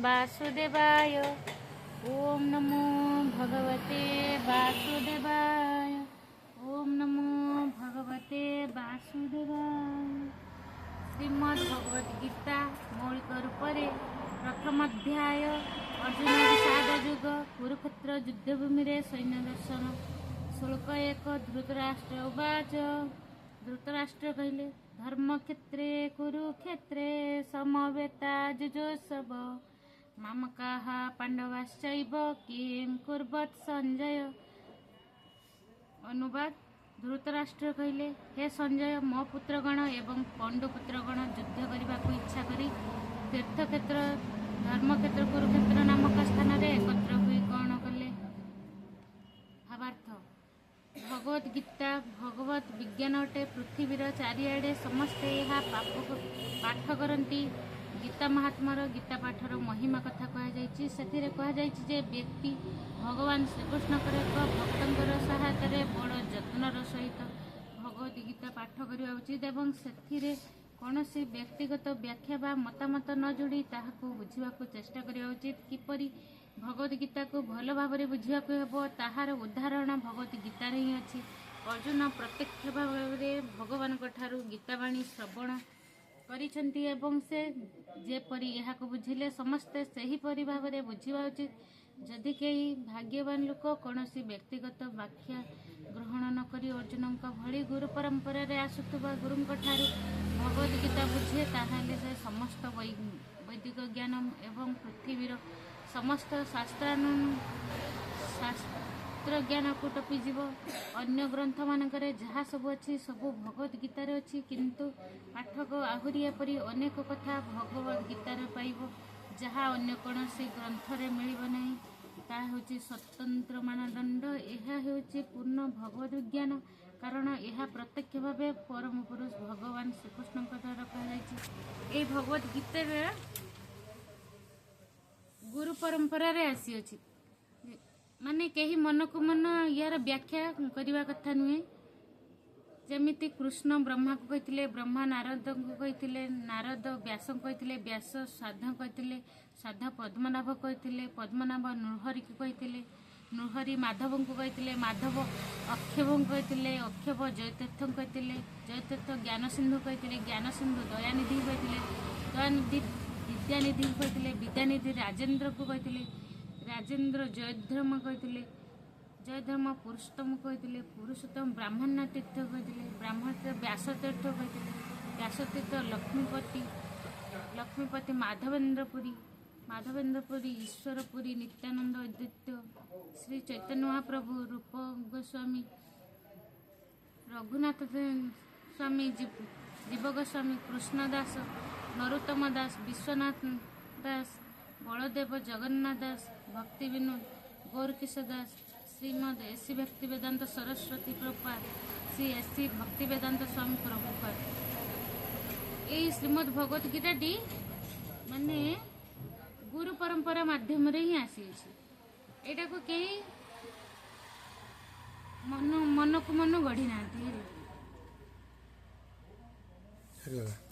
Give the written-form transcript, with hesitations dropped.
ବାସୁଦେବାୟ। ଓମ୍ ନମୋ ଭଗବତେ ବାସୁଦେବାୟ। ଓମ୍ ନମୋ ଭଗବତେ ବାସୁଦେବାୟ। ଶ୍ରୀମଦ୍ ଭଗବତ ଗୀତା ମୌଳିକ ରୂପରେ ପ୍ରଥମ ଅଧ୍ୟାୟ, ଅର୍ଜୁନ ବିଷାଦ ଯୁଗ, କୁରୁକ୍ଷେତ୍ର ଯୁଦ୍ଧଭୂମିରେ ସୈନ୍ୟ ଦର୍ଶନ। ଶ୍ଲୋକ 1। ଧୃତରାଷ୍ଟ୍ର ଉବାଚ, ଧୃତରାଷ୍ଟ୍ର କହିଲେ, ଧର୍ମକ୍ଷେତ୍ରେ କୁରୁକ୍ଷେତ୍ରେ ସମବେତା ଯୁଯୋତ୍ସବ ମାମକାଃ ପାଣ୍ଡବାଶ୍ଚୈବ କିಂ କୁର୍ବତ ସଞ୍ଜୟ। ଅନୁବାଦ, ଧୃତରାଷ୍ଟ୍ର କହିଲେ, ହେ ସଞ୍ଜୟ, ମୋ ପୁତ୍ରଗଣ ଏବଂ ପଣ୍ଡୁ ପୁତ୍ରଗଣ ଯୁଦ୍ଧ କରିବାକୁ ଇଚ୍ଛା କରି ତୀର୍ଥକ୍ଷେତ୍ର ଧର୍ମକ୍ଷେତ୍ର କୁରୁକ୍ଷେତ୍ର ନାମକ ସ୍ଥାନରେ ଏକତ୍ର ହୋଇ କ'ଣ କଲେ? ଭାବାର୍ଥ, ଭଗବତ ଗୀତା ଭଗବତ ବିଜ୍ଞାନ ଅଟେ। ପୃଥିବୀର ଚାରିଆଡ଼େ ସମସ୍ତେ ଏହା ପାଠ କରନ୍ତି। ଗୀତା ମହାତ୍ମାର ଗୀତା ପାଠର ମହିମା କଥା କୁହାଯାଇଛି। ସେଥିରେ କୁହାଯାଇଛି ଯେ ବ୍ୟକ୍ତି ଭଗବାନ ଶ୍ରୀକୃଷ୍ଣଙ୍କର ଏକ ଭକ୍ତଙ୍କର ସହାୟତାରେ ବଡ଼ ଯତ୍ନର ସହିତ ଭଗବତ ଗୀତା ପାଠ କରିବା ଉଚିତ ଏବଂ ସେଥିରେ କୌଣସି ବ୍ୟକ୍ତିଗତ ବ୍ୟାଖ୍ୟା ବା ମତାମତ ନ ଯୋଡ଼ି ତାହାକୁ ବୁଝିବାକୁ ଚେଷ୍ଟା କରିବା ଉଚିତ। କିପରି ଭଗବତ ଗୀତାକୁ ଭଲ ଭାବରେ ବୁଝିବାକୁ ହେବ, ତାହାର ଉଦାହରଣ ଭଗବତ ଗୀତାରେ ହିଁ ଅଛି। ଅର୍ଜୁନ ପ୍ରତ୍ୟକ୍ଷ ଭାବରେ ଭଗବାନଙ୍କ ଠାରୁ ଗୀତାବାଣୀ ଶ୍ରବଣ କରିଛନ୍ତି ଏବଂ ସେ ଯେପରି ଏହାକୁ ବୁଝିଲେ, ସମସ୍ତେ ସେହିପରି ଭାବରେ ବୁଝିବା ଉଚିତ। ଯଦି କେହି ଭାଗ୍ୟବାନ ଲୋକ କୌଣସି ବ୍ୟକ୍ତିଗତ ବ୍ୟାଖ୍ୟା ଗ୍ରହଣ ନ କରି ଅର୍ଜୁନଙ୍କ ଭଳି ଗୁରୁ ପରମ୍ପରାରେ ଆସୁଥିବା ଗୁରୁଙ୍କ ଠାରୁ ଭଗବତ ଗୀତା ବୁଝେ, ତାହେଲେ ସେ ସମସ୍ତ ବୈଦିକ ଜ୍ଞାନ ଏବଂ ପୃଥିବୀର ସମସ୍ତ ଶାସ୍ତ୍ର ଜ୍ଞାନକୁ ଟପିଯିବ। ଅନ୍ୟ ଗ୍ରନ୍ଥମାନଙ୍କରେ ଯାହା ସବୁ ଅଛି, ସବୁ ଭଗବତ ଗୀତାରେ ଅଛି। କିନ୍ତୁ ପାଠକ ଆହୁରି ଏପରି ଅନେକ କଥା ଭଗବତ ଗୀତାରେ ପାଇବ, ଯାହା ଅନ୍ୟ କୌଣସି ଗ୍ରନ୍ଥରେ ମିଳିବ ନାହିଁ। ତାହା ହେଉଛି ସ୍ୱତନ୍ତ୍ର ମାନଦଣ୍ଡ। ଏହା ହେଉଛି ପୂର୍ଣ୍ଣ ଭଗବତ ବିଜ୍ଞାନ, କାରଣ ଏହା ପ୍ରତ୍ୟକ୍ଷ ଭାବେ ପରମ ପୁରୁଷ ଭଗବାନ ଶ୍ରୀକୃଷ୍ଣଙ୍କ ଦ୍ୱାରା କୁହାଯାଇଛି। ଏଇ ଭଗବତ ଗୀତାରେ ଗୁରୁ ପରମ୍ପରାରେ ଆସିଅଛି, ମାନେ କେହି ମନକୁ ମନ ୟାର ବ୍ୟାଖ୍ୟା କରିବା କଥା ନୁହେଁ। ଯେମିତି କୃଷ୍ଣ ବ୍ରହ୍ମାକୁ କହିଥିଲେ, ବ୍ରହ୍ମା ନାରଦଙ୍କୁ କହିଥିଲେ, ନାରଦ ବ୍ୟାସଙ୍କୁ କହିଥିଲେ, ବ୍ୟାସ ସାଧ କହିଥିଲେ, ସାଧ ପଦ୍ମନାଭ କହିଥିଲେ, ପଦ୍ମନାଭ ନୃହରିକୁ କହିଥିଲେ, ନୃହରି ମାଧବଙ୍କୁ କହିଥିଲେ, ମାଧବ ଅକ୍ଷବଙ୍କୁ କହିଥିଲେ, ଅକ୍ଷବ ଜୟତୀର୍ଥଙ୍କୁ କହିଥିଲେ, ଜୟତୀର୍ଥ ଜ୍ଞାନସିନ୍ଧୁ କହିଥିଲେ, ଜ୍ଞାନସିନ୍ଧୁ ଦୟାନିଧି କହିଥିଲେ, ଦୟାନିଧି ବିଦ୍ୟାନିଧିଙ୍କୁ କହିଥିଲେ, ବିଦ୍ୟାନିଧି ରାଜେନ୍ଦ୍ରକୁ କହିଥିଲେ, ରାଜେନ୍ଦ୍ର ଜୟଧର୍ମ କହିଥିଲେ, ଜୟଧର୍ମ ପୁରୁଷୋତ୍ତମ କହିଥିଲେ, ପୁରୁଷୋତ୍ତମ ବ୍ରାହ୍ମଣ୍ୟ ତୀର୍ଥ କହିଥିଲେ, ବ୍ରାହ୍ମଣ ବ୍ୟାସ ତୀର୍ଥ କହିଥିଲେ, ବ୍ୟାସତୀର୍ଥ ଲକ୍ଷ୍ମୀପତି, ଲକ୍ଷ୍ମୀପତି ମାଧବେନ୍ଦ୍ର ପୁରୀ, ମାଧବେନ୍ଦ୍ର ପୁରୀ ଈଶ୍ୱରପୁରୀ ନିତ୍ୟାନନ୍ଦ ଅଦ୍ୱୈତ ଶ୍ରୀ ଚୈତନ୍ୟ ମହାପ୍ରଭୁ, ରୂପ ଗୋସ୍ୱାମୀ, ରଘୁନାଥ ସ୍ୱାମୀ, ଜୀବ ଗୋସ୍ୱାମୀ, କୃଷ୍ଣ ଦାସ, ନରୋତ୍ତମ ଦାସ, ବିଶ୍ୱନାଥ ଦାସ, ବଳଦେବ ଜଗନ୍ନାଥ ଦାସ, ଭକ୍ତି ବିନୋଦ ଗୌରକିଶୋର ଦାସ, ଶ୍ରୀମଦ ଏସି ଭକ୍ତି ବେଦାନ୍ତ ସରସ୍ୱତୀ ପ୍ରଭୁପାଦ, ଶ୍ରୀ ଏସି ଭକ୍ତି ବେଦାନ୍ତ ସ୍ୱାମୀ ପ୍ରଭୁପାଦ। ଏଇ ଶ୍ରୀମଦ୍ ଭଗବତ ଗୀତାଟି ମାନେ ଗୁରୁ ପରମ୍ପରା ମାଧ୍ୟମରେ ହିଁ ଆସିଅଛି। ଏଇଟାକୁ କେହି ମନକୁ ମନ ଗଢ଼ି ନାହାନ୍ତି ହେଲା। ସରିଗଲା।